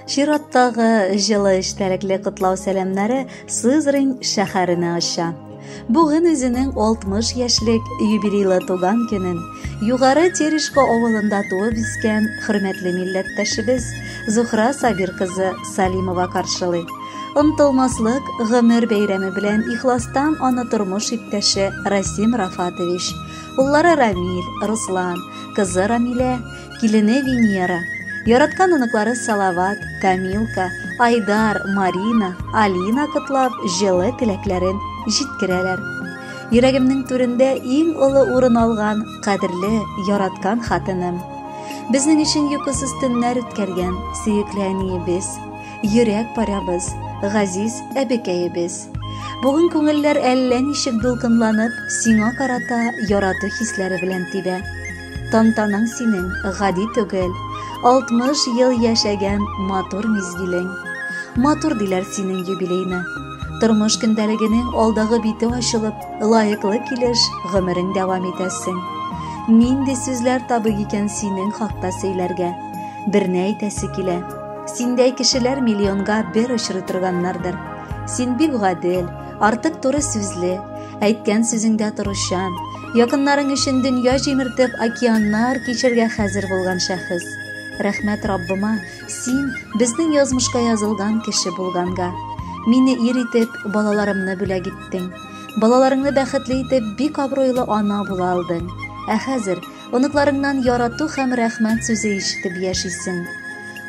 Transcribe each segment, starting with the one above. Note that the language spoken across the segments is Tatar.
Чираттагы җылы эчтәлекле котлау сәламнәре Сызрань шәһәренә оча. Бүген үзенең 60 яшьлек юбилейлы туган көнен Югары Терешко авылында туып үскән хөрмәтле милләттәшебез Зухра Сабир кызы Салимова каршылый. Онытылмаслык гомер бәйрәме белән ихластан аны тормыш иптәше Расим Рафатович, уллары Рамил, Руслан, кызы Рамилә, килене Венера, яраткан оныклары Салават, Камилка, Айдар, Марина, Алина котлап, җылы теләкләрен җиткерәләр. Йөрәгемнең түрендә иң олы урын алган кадерле, яраткан хатыным. Безнең өчен йокысыз төннәр үткәргән сөекле әниебез, йөрәк парябыз, газиз әбекәебез. Бүген күңелләр әллә ничек дулкынланып, сиңа карата ярату хисләре белән тибә. Тантанаң синең гади түгел, 60 ел яшәгән матур мизгелең. Матур диләр синең юбилейны. Тормыш көндәлегенең алдагы бите ачылып, лаеклы килеш гомерең дәвам итәсең. Нинди сүзләр табыйк икән синең хакта сөйләргә? Берне әйтәсе килә. Синдәй кешеләр миллионга бер очрый торганнардыр. Син бик гадел, артык туры сүзле, әйткән сүзеңдә торучан, якыннарың өчен дөнья җимертеп океаннар кичергә хәзер булган шәхес. Рәхмәт Раббыма, син безнең язмышка язылган кеше булганга. Мине ир итеп, балаларымны бүләк иттең. Балаларыңны бәхетле итеп, бик абруйлы ана була алдың. Ә хәзер оныкларыңнан ярату һәм рәхмәт сүзе ишетеп яшисең.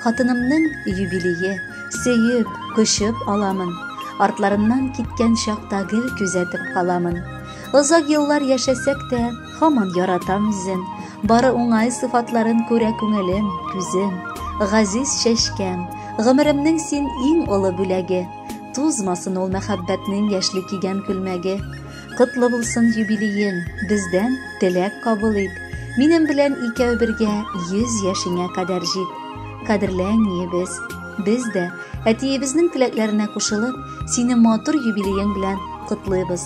Хатынымның юбилее, сөеп, кочып аламын. Артларыннан киткән чакта гел күзәтеп каламын. Озак еллар яшәсәк тә, һаман яратам үзен. Бары уңай сыфатларын күрә күңелем, күзем. Газиз чәчкәм, гомеремнең син иң олы бүләге. Тузмасын ул мәхәббәтнең яшьли кигән күлмәге. Котлы булсын юбилеең, бездән теләк кабул ит. Минем белән икәү бергә 100 яшеңә кадәр җит. Кадерле әниебез, без дә әтиебезнең теләкләренә кушылып, сине матур юбилеең белән котлыйбыз.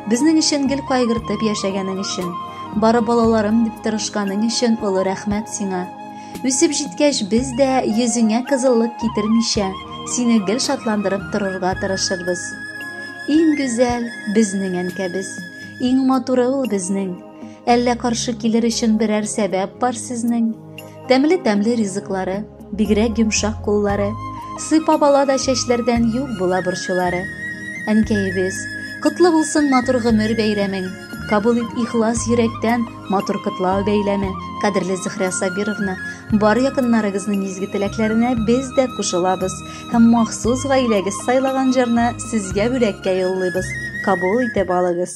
Безнең өчен гел кайгыртып яшәгәнең өчен, бары балаларым дип тырышканың өчен олы рәхмәт сиңа. Үсеп җиткәч, без дә йөзеңә кызыллык китермичә, сине гел шатландырып торырга тырышырбыз. Иң гүзәл безнең әнкәбез, иң матуры ул безнең. Әллә каршы килер өчен берәр сәбәп бар сезнең? Тәмле-тәмле ризыклары, бигрәк йомшак куллары, сыйпап ала да чәчләрдән юк була борчулары. Әнкәебез, котлы булсын матур гомер бәйрәмең. Кабул ит ихлас йөрәктән матур котлау бәйләме, кадерле Зөһрә Сабировна. Бар якыннарыгызның изге теләкләренә без дә кушылабыз һәм махсус гаиләгез сайлаган җырны сезгә бүләккә юллыйбыз. Кабул итеп алыгыз.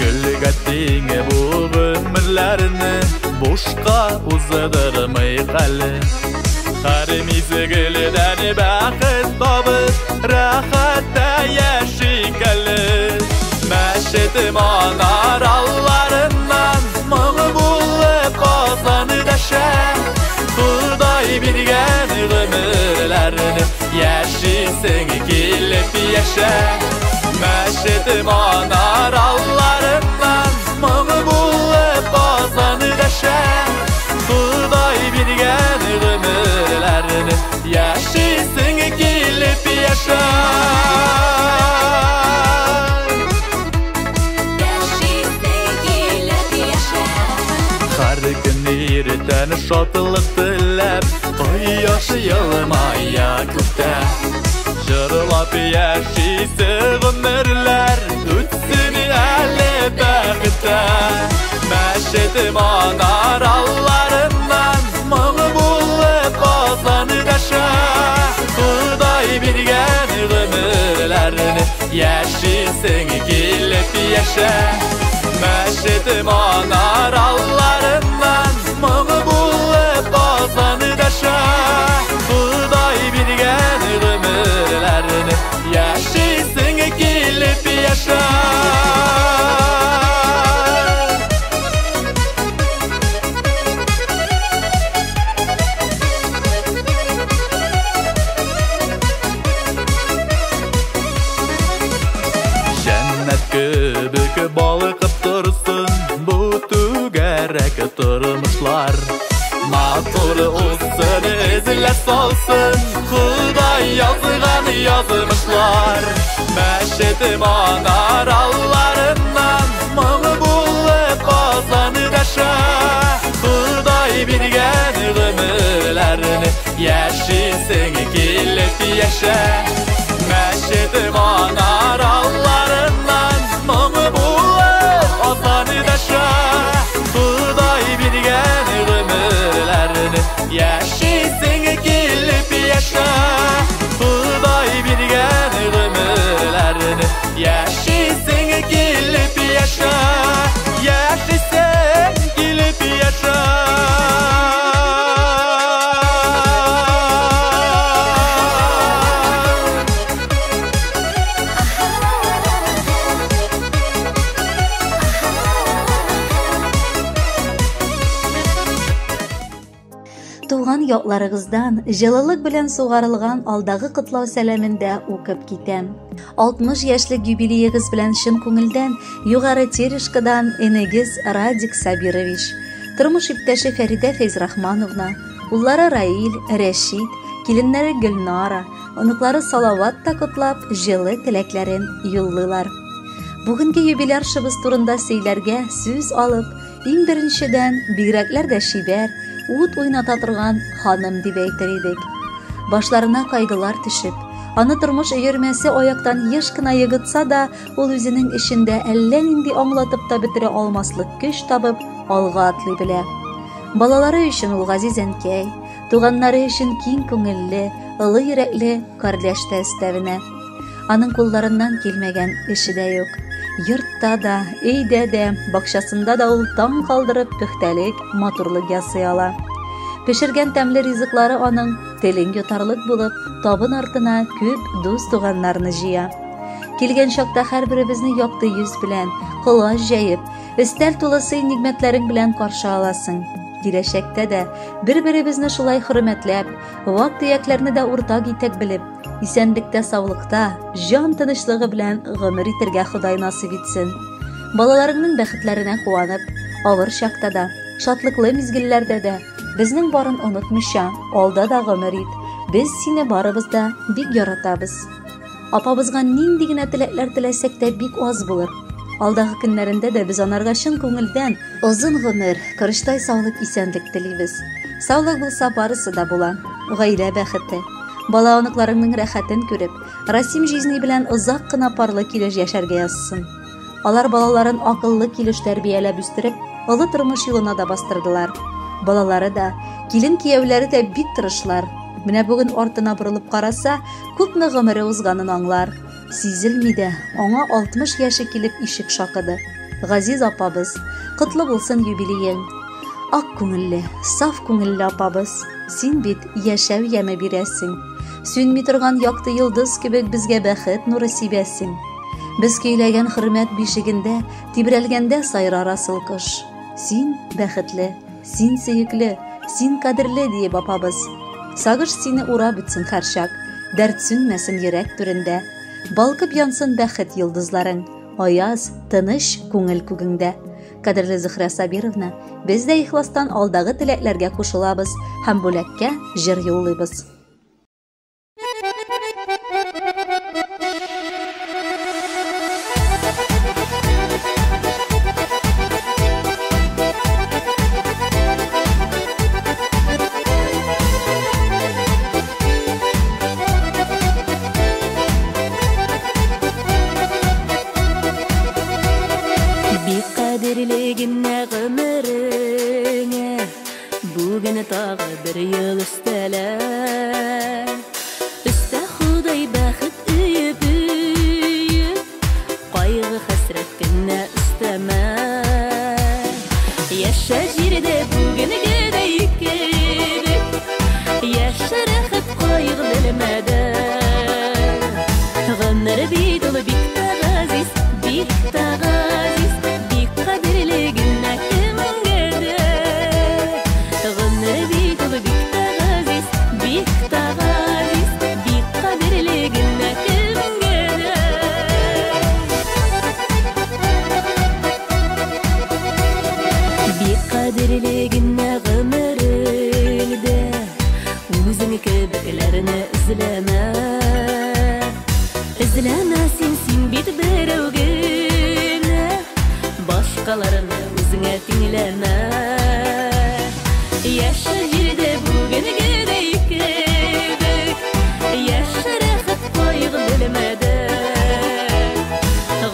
Гөлгә тиң бу гомерләрне бушка уздырмыйк әле. Һәр мизгелдән бәхет табып, рәхәттә яшик әле. Мәчет манараларыннан моң булып азан дәшә. Ходай биргән гомерләрне яшисең килеп яшә. Мәчет манараларыннан моң булып азан дәшә. Ходай биргән гомерләрне яшисең килеп яшә. Һәр көн иртән шатлык теләп, кояш елмая күктә. Җырлап яшисе гомерләр үтсен әле бәхеттә. Мәчет манараларыннан моң булып азан дәшә. Ходай биргән гомерләрне яшисең килеп яшә. Мәчет манараларыннан моң булып азан дәшә. Ходай биргән гомерләрне яшисең килеп яшә. Нуры узсын, эзләр салсын Ходай язган язмышлар. Мәчет манараларыннан моң булып азан дәшә. Ходай биргән гомерләрне яшисең килеп яшә. Мәчет манараларыннан моң булып азан дәшә. Ходай биргән гомерләрне яшисең килеп яшә. Ходай биргән гомерләрне яшисең килеп яшә. Яшисең килеп яшә. Туган якларыгыздан җылылык белән сугарылган алдагы котлау сәламендә укып китәм. 60 яшьлек юбилеегыз белән чын күңелдән Югары Терешкадан энегез Радик Сабирович, тормыш иптәше Фәридә Фәйзрахмановна, уллары Раил, Рәшит, киленнәре Гөлнара, оныклары Салават та котлап җылы теләкләрен юллыйлар. Бүгенге юбиляршыбыз турында сөйләргә сүз алып, иң беренчедән бигрәкләр дә чибәр, ут уйната торган ханым дип әйтер идек. Башларына кайгылар төшеп, аны тормыш өермәсе аяктан еш кына егытса да, ул үзенең эчендә әллә нинди аңлатып та бетерә алмаслык көч табып, алга атлый белә. Балалары өчен ул газиз әнкәй, туганнары өчен киң күңелле, олы йөрәкле кардәш тә өстәвенә. Аның кулларыннан килмәгән эше дә юк. Йортта да, өйдә дә, бакчасында да ул таң калдырып пөхтәлек, матурлык ясый ала. Пешергән тәмле ризыклары аның телен йотарлык булып, табын артына күп дус-туганнарны җыя. Килгән чакта һәрберебезне якты йөз белән, колач җәеп, өстәл тулы сый-нигъмәтләрең белән каршы аласың. Киләчәктә дә бер-беребезне шулай хөрмәтләп, вак-төякләрне дә уртак итәк белеп, исәнлектә, саулыкта, җан тынычлыгы белән гомер итәргә Ходай насыйп итсен. Балаларыңның бәхетләренә куанып, авыр чакта да, шатлыклы мизгелләрдә дә безнең барын онытмыйча, алда да гомер ит. Без сине барыбыз да бик яратабыз. Апабызга нинди генә теләкләр теләсәк тә бик аз булыр. Алдагы көннәрендә дә без анарга чын күңелдән озын гомер, корычтай саулык, исәнлек телибез. Саулык булса барысы да була. Гаилә бәхете. Бала оныкларыңның рәхәтен күреп, Расим җизни белән озак кына парлы килеш яшәргә язсын. Алар балаларын акыллы килеш тәрбияләп үстереп, олы тормыш юлына да бастырдылар. Балалары да, килен кияүләре дә бик тырышлар. Менә бүген артына борылып караса, күпме гомере узганын аңлар. Сизелми дә, аңа 60 яше килеп ишек шакыды. Газиз апабыз, котлы булсын юбилеең. Ак күңелле, саф күңелле апабыз, син бит яшәү яме бирәсең. Сүнми торган якты йолдыз кебек безгә бәхет нуры сибәсең. Без көйләгән хөрмәт бишегендә тибрәлгәндә сайрар асыл кош. Син бәхетле, син сөекле, син кадерле диеп апабыз. Сагыш сине урап үтсен һәрчак, дәрт сүнмәсен йөрәк түрендә. Балкып янсын бәхет йолдызларың, аяз, тыныч күңел күгеңдә. Кадерле Зөһрә Сабировна, без дә ихластан алдагы теләкләргә кушылабыз һәм бүләккә җыр юллыйбыз. Бик кадерле генә гомереңә, бүген тагы бер ел өстәлә. эзләмә. Эзләмә син бит берәү генә, башкаларны үзеңә тиңләмә. Яшә җирдә бүгенгедәй кебек, яшә рәхәт кайгы белмәдә.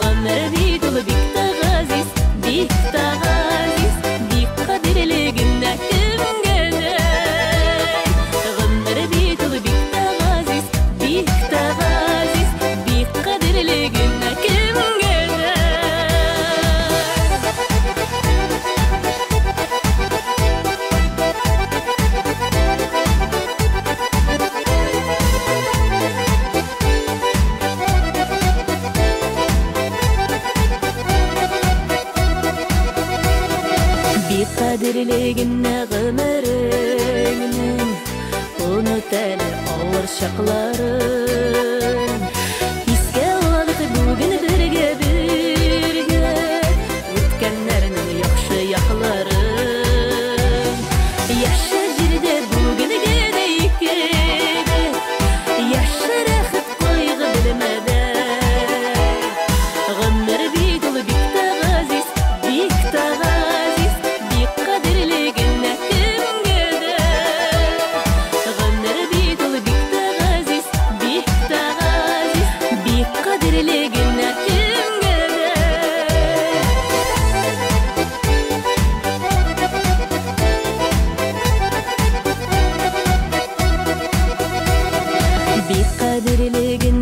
Гомер бит ул бик тә газиз, бик тә газиз, бик кадерле генә кемгә дә. Гомер бит ул бик тә газиз, бик тә газиз, бик кадерле генә кемгә дә. Бик кадерле генә гомереңнең, оныт әле авыр чакларын. Искә алыйк бүген бергә бергә үткәннәрнең яхшы якларын. Яшә җирдә бүгенгедәй кебек, яшә рәхәт кайгы белмәдә. Гомер бит ул бик тә газиз, бик тә газиз, бик кадерле генә кемгә дә. Гомер бит ул бик тә газиз, бик тә газиз, бик кадерле генә кемгә дә. Бик кадерле генә